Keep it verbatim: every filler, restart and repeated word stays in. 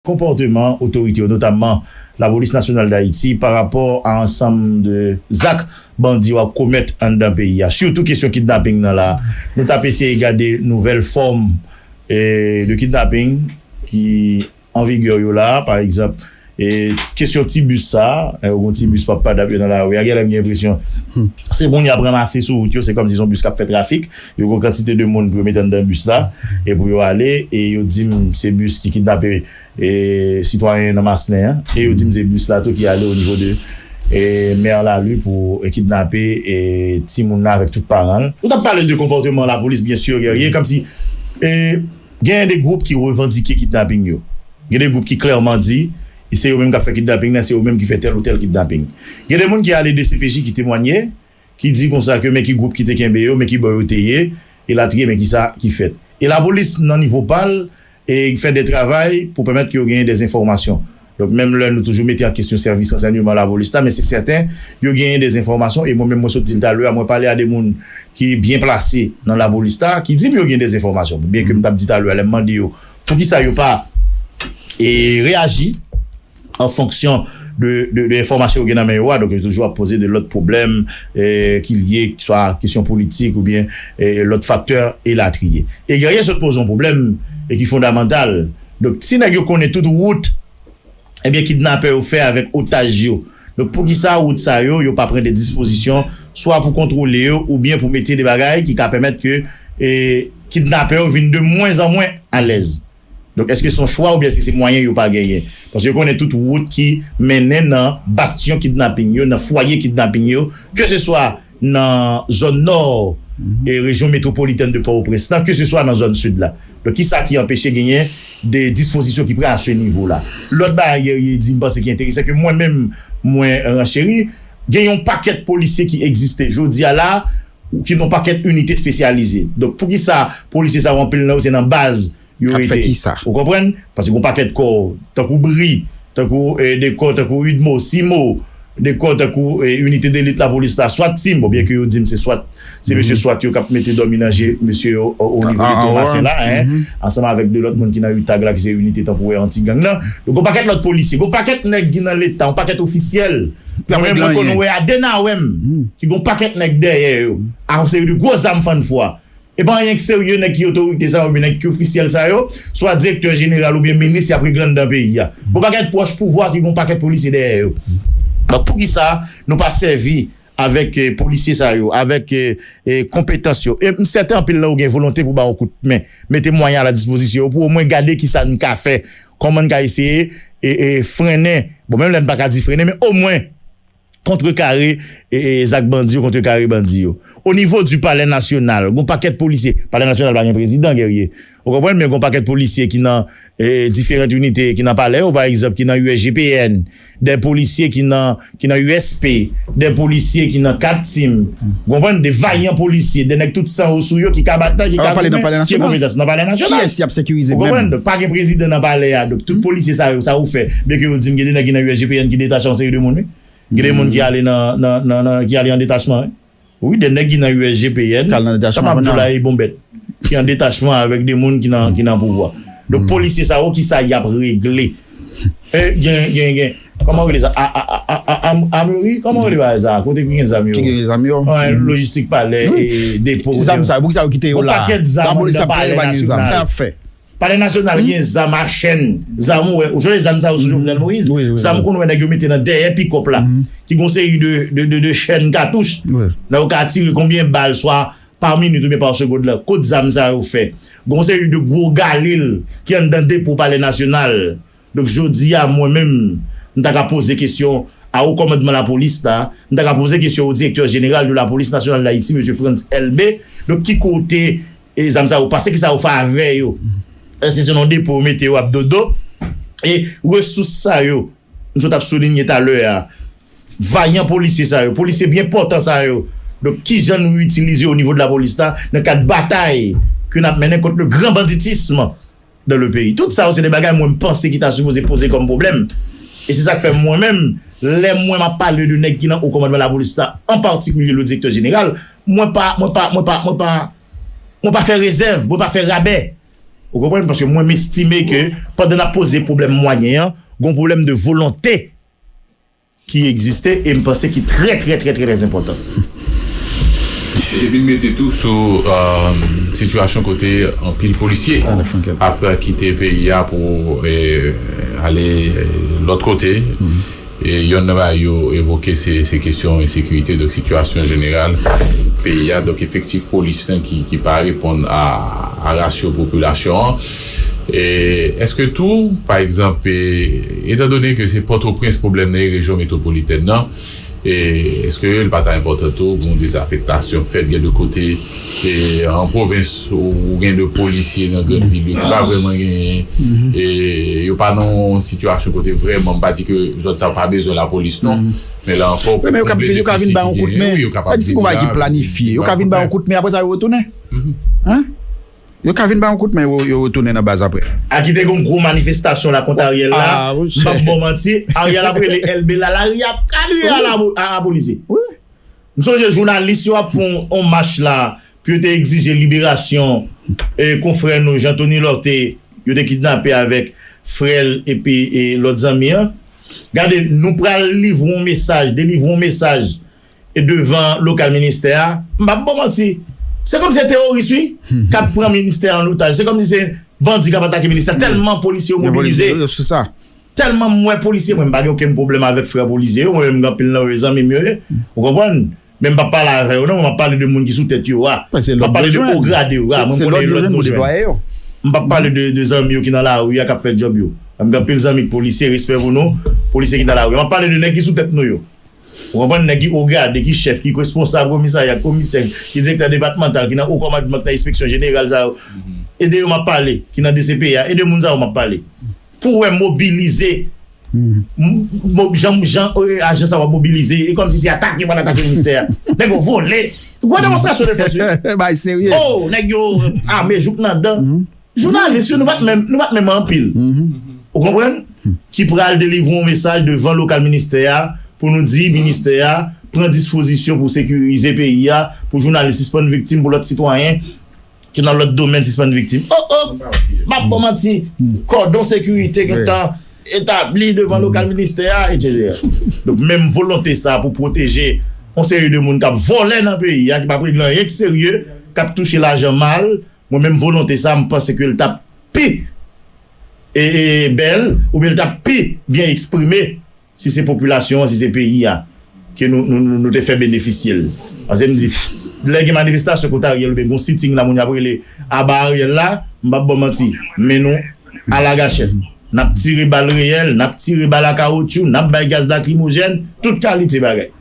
Konpòteman otorite yo, notamman Lapolis Nasyonal d Ayiti, pa rapò a ansanm de zak bandi yo ap komèt anndan peyi a. Sitou kesyon kidnaping nan la, nou t ap eseye gade nouvèl fòm, e, de kidnaping ki an vigè yo la, pa egzanp, e, kesyon ti bis sa, e, ou gon ti bis pap padap yo nan lari a, genlè m gen enpresyon se moun y ap ranmase sou wout yo, se kòmsi se yon bis k ap fè trafik, yo gon kantite de moun pou yo mete anndan bis la, e pou yo ale, e yo di m se bis ki kidnape, e, sitwayen nan Maslin an, e yo di m se bis la tou ki ale o nivo de, e, Mè Lali pou, e, kidnape, e, timoun nan avèk tout paran l. Ou t ap pale de konpòteman lapolis, byen si, Guerrier, kòmsi, e, genyen de gwoup ki revandike kidnaping yo. Gen de gwoup ki klèman di, e se yo menm k ap fè kidnaping nan, se yo menm ki fè tèl ou tèl kidnaping. Gen de moun ki ale D C P J ki temwanye, ki di konsa ke men ki gwoup ki te kenbe yo, men ki bò yo te ye, elatriye, men kisa ki fèt. E lapolis nan nivo pa l, e fè de travay pou pèmèt ke yo genyen de enfòmasyon. Donk, menm lè nou toujou mete an kesyon sèvis ransèyman lapolis la, men se sèten, yo genyen de enfòmasyon, e mwen menm mwen sot di l talè a, mwen pale a de moun ki byen plase nan lapolis la, ki di m yo gen de enfòmasyon, byen ke m t ap di talè a, lè m mande yo poukisa yo pa, e, reyaji an fonksyon de, de, de enfòmasyon yo gen nan men yo a, donk yo toujou ap poze de lòt pwoblèm, e, ki lye swa kesyon politik oubyen, e, lòt faktè elatriye. E Guerrier sot poze yon pwoblèm, e, ki fondamantal. Donk, si nèg yo konnen tout wout, ebyen, kidnapè yo fè avèk otaj yo. Donk, poukisa wout sa yo, yo pa pran de dispozisyon, swa pou kontwole yo, oubyen pou mete de bagay ki ka pèmèt ke, e, kidnapè yo vin de mwens an mwens alèz? Donk, èske se yon chwa oubyen èske se mwayen yo pa genyen? Paske yo konnen tout wout ki mennen nan bastyon kidnaping yo, nan fwaye kidnaping yo, ke se swa nan zòn nò e rejyon metwopolitèn de Pòtoprens lan, ke se swa nan zòn sid la. Donk, kisa ki anpeche genyen de dispozisyon ki pran a se nivo la? Lòt bagay Guerrier di, m panse ki enteresan, ke mwen menm, mwen rancheri, gen yon pakèt polisye ki egziste jodi a la, ki nan yon pakèt inite espesyalize. Donk, poukisa polisye sa yo, anpil nan yo, se nan baz yo rete? Ou konprann? Paske gon pakèt kò, tankou bri, tankou, e, de kò, tankou idmo, simo, de kò, tankou, e, inite delit lapolis la, swat team, bon, byen ke yo di m se swat, se mesye swat yo k ap mete dòmi nan je mesye yo o, o nivo de Tomasen la, en, ansanm avèk de lòt moun ki nan utag la, ki se inite tanpowè anti-gang nan. Donk, gon pakèt lòt polisye, gon pakèt nèg ki nan leta, yon pakèt ofisyèl. Mwen menm, mwen konn wè a de nan wè m, ki gon pakèt nèg dèyè yo, a yon seri de gwo zam fann fwa. E pa anyen k serye nèg ki otorite sa yo, oubyen nèg ki ofisyèl sa yo, swa direktè jeneral oubyen minis y ap regle anndan peyi a. Bon, pakèt pwòch pouvwa ki gon pakèt polisye dèyè yo. Donk, poukisa nou pa sèvi avèk, e, polisye sa yo, avèk, e, e, konpetans yo? E m sèten anpil nan yo gen volonte pou ba yo kout men, mete mwayen a la dispozisyon yo, pou omwen gade kisa n ka fè, kòman n ka eseye, e, e, frennen, bon, menm lè n pa ka di frennen, men omwen kontrekare, e, e, zak bandi yo, kontrekare bandi yo. O nivo di Palè Nasyonal, gon pakèt polisye. Palè Nasyonal pa gen prezidan, Guerrier. Ou konprann? Men gon pakèt polisye ki nan, e, diferan inite, ki nan palè yo, pa egzanp, ki nan U S G P N, de polisye ki nan, ki nan U S P, de polisye ki nan kat tim. Ou konprann? De vayan polisye, de nèg tout san yo sou yo, ki ka batay, ki ka goumen, ki gen konpetans nan Palè Nasyonal. Kiyès y ap sekirize menm? Ou konprann? Donk, pa gen prezidan nan palè a. Donk, tout polisye sa yo, sa yo fè? Byen ke yo di m gen de nèg ki nan U S G P N ki detache yon seri de moun, wi. Gen de moun ki ale nan, nan, nan, nan, ki ale an detachman, wi. Wi, de nèg ki nan U S G P N, sa m ap di w la, e bonbèt, ki an detachman avèk de moun ki nan, ki nan pouvwa. Donk, polisye sa yo, kisa y ap regle? E, gen, gen, gen, kòman rele sa? A, a, a, a, a, a, ameri? Kòman rele bagay sa? Kote ki gen zam yo? Ki gen zam yo? Lojistik palè, e, depo. Zam sa, poukisa yo kite yo la? Gon pakèt zam anndan Palè Nasyonal. Sa y ap fè? Palè Nasyonal gen zam a chèn. Zam ou wè, ou sonje zam sa yo sou Jovenel Moïse? Zam ou konn wè nèg yo mete nan dèyè pikòp la, ki gon seri de, de, de, de chèn katouch. Lè yo ka tire konbyen bal, swa pa minit oubyen pa segond la? Kot zam sa yo fè? Gon seri de gwo galil ki anndan depo Palè Nasyonal. Donk, jodi a, mwen menm, m ta ka poze kesyon a wo kòmandman lapolis la, m ta ka poze kesyon o direktè jeneral de la Police Nationale d'Haïti, mesye Frantz Elbé. Donk, ki kote, e, zam sa yo pase, kisa yo fè avè yo? Èske se nan depo yo mete yo ap dodo? E resous sa yo, m sot ap soulinye talè a, vayan polisye sa yo, polisye byen pòtan sa yo, donk, kijan nou itilize yo o nivo de lapolis la, nan kad batay ke n ap mennen kont le grand banditisme dans le pays. Tout sa yo, se de bagay mwen m panse ki ta sipoze poze kòm pwoblèm. E se sa k fè mwen menm, lè mwen m ap pale de nèg ki nan o kòmandman lapolis la, an patikilye le direktè jeneral, mwen pa, mwen pa, mwen pa, mwen pa, mwen pa fè rezèv, mwen pa fè rabè. Ou konprann? Paske mwen, m estime ke pandan n ap poze pwoblèm mwayen an, gen yon pwoblèm de volonte ki egziste e m panse ki trè, trè, trè, trè, trè enpòtan. E vin mete tou sou euh, sitiyasyon kote anpil polisye ap kite peyi a pou eh, ale eh, lòt kote. E yonn nan bagay yo evoke se, se kesyon ensekirite, donk sitiyasyon jeneral peyi a, donk efektif polis lan ki, ki pa reponn a, a rasyo popilasyon an. E èske tou, pa egzanp, e, etan done ke se Pòtoprens pwoblèm nan e rejyon metwopolitèn nan, e èske l pa ta enpòtan tou pou yon dezafektasyon fèt gen de kote e an pwovens ou gen de polisye nan grann vil yo ki pa vrèman genyen e yo pa nan yon sitiyasyon kote vrèman m pa di ke zòn sa yo pa bezwen lapolis non men la ankò yo ka vin ba yon kout men yo ka di se yon bagay ki planifye yo ka vin ba yon kout men apre sa yo retounen yo ka vin ba yon kout men yo retounen nan baz apre. A ki te gen yon gwo manifestasyon la kont Ariel la, m p ap ba w manti, Ariel ap rele Elbe la, lari ap kadriye a la polis. M sonje jounalis yo ap fè yon mach la pou yo te egzije liberasyon konfrè nou Jean Tony Lorthé yo te kidnape avèk frè l epi lòt zanmi an. Gade, nou pral livre yon mesaj, delivre yon mesaj e devan lokal ministè a, m p ap ba w manti, se kòmsi se teworis wi k ap pran ministè a an otaj, se kòmsi se bandi k ap atake ministè a, tèlman polisye yo mobilize, tèlman m wè polisye, mwen m pa gen okenn pwoblèm avèk frè polisye yo, mwen menm m gen anpil nan yo e zanmi m yo ye, ou konprann, men m p ap pale avè yo non, mwen m ap pale de moun ki sou tèt yo a, m ap pale de wo grade yo a, mwen m konnen lòd nou jwenn, m p ap pale de zanmi yo ki nan lari a k ap fè djòb yo, m gen anpil zanmi k polisye, respè pou nou, polisye ki nan lari a, m ap pale de nèg ki sou tèt nou yo. Ou konprann nèg ki wo grade, ki chèf, ki responsab komisarya, ki komisè, ki direktè depatmantal, ki nan wo kòmandman, ki nan enspeksyon jeneral sa yo. E de yo m ap pale, ki nan D C P A, e de moun sa yo m ap pale. Pou w wè mobilize, jan jan ajan sa yo ap mobilize, e kòmsi se atake yo pral atake ministè a. Nèg yo vole. Gwo demonstrasyon de fòs wi. Bagay serye. Oh, nèg yo ame jouk nan dan. Jounalis yo, nou pa t menm, nou pa t menm anpil. Ou konprann? Ki pral delivre yon mesaj devan lokal ministè a pou nou di ministè a pran dispozisyon pou sekirize peyi a, pou jounalis sispann viktim, pou lòt sitwayen ki nan lòt domèn sispann viktim. Oh oh! M ap ba w manti, kòdon sekirite gentan etabli devan lokal ministè a, etsetera. Donk menm volonte sa pou pwoteje yon seri de moun k ap vòlè nan peyi a, ki p ap regle anyen ki serye, k ap touche lajan mal, mwen menm volonte sa, m panse ke l t ap pi e, e, bèl, oubyen l t ap pi byen eksprime si se popilasyon an, si se peyi a, ke nou, nou, nou, nou te fè benefisye l. Paske m di, lè gen manifestasyon kont Ariel oubyen gen yon sitting la, moun yo ap rele aba Ariel la, m p ap ba w manti, men nou alagachèt. N ap tire bal reyèl, n ap tire bal a kawotchou, n ap bay gaz lakrimojèn, tout kalite bagay.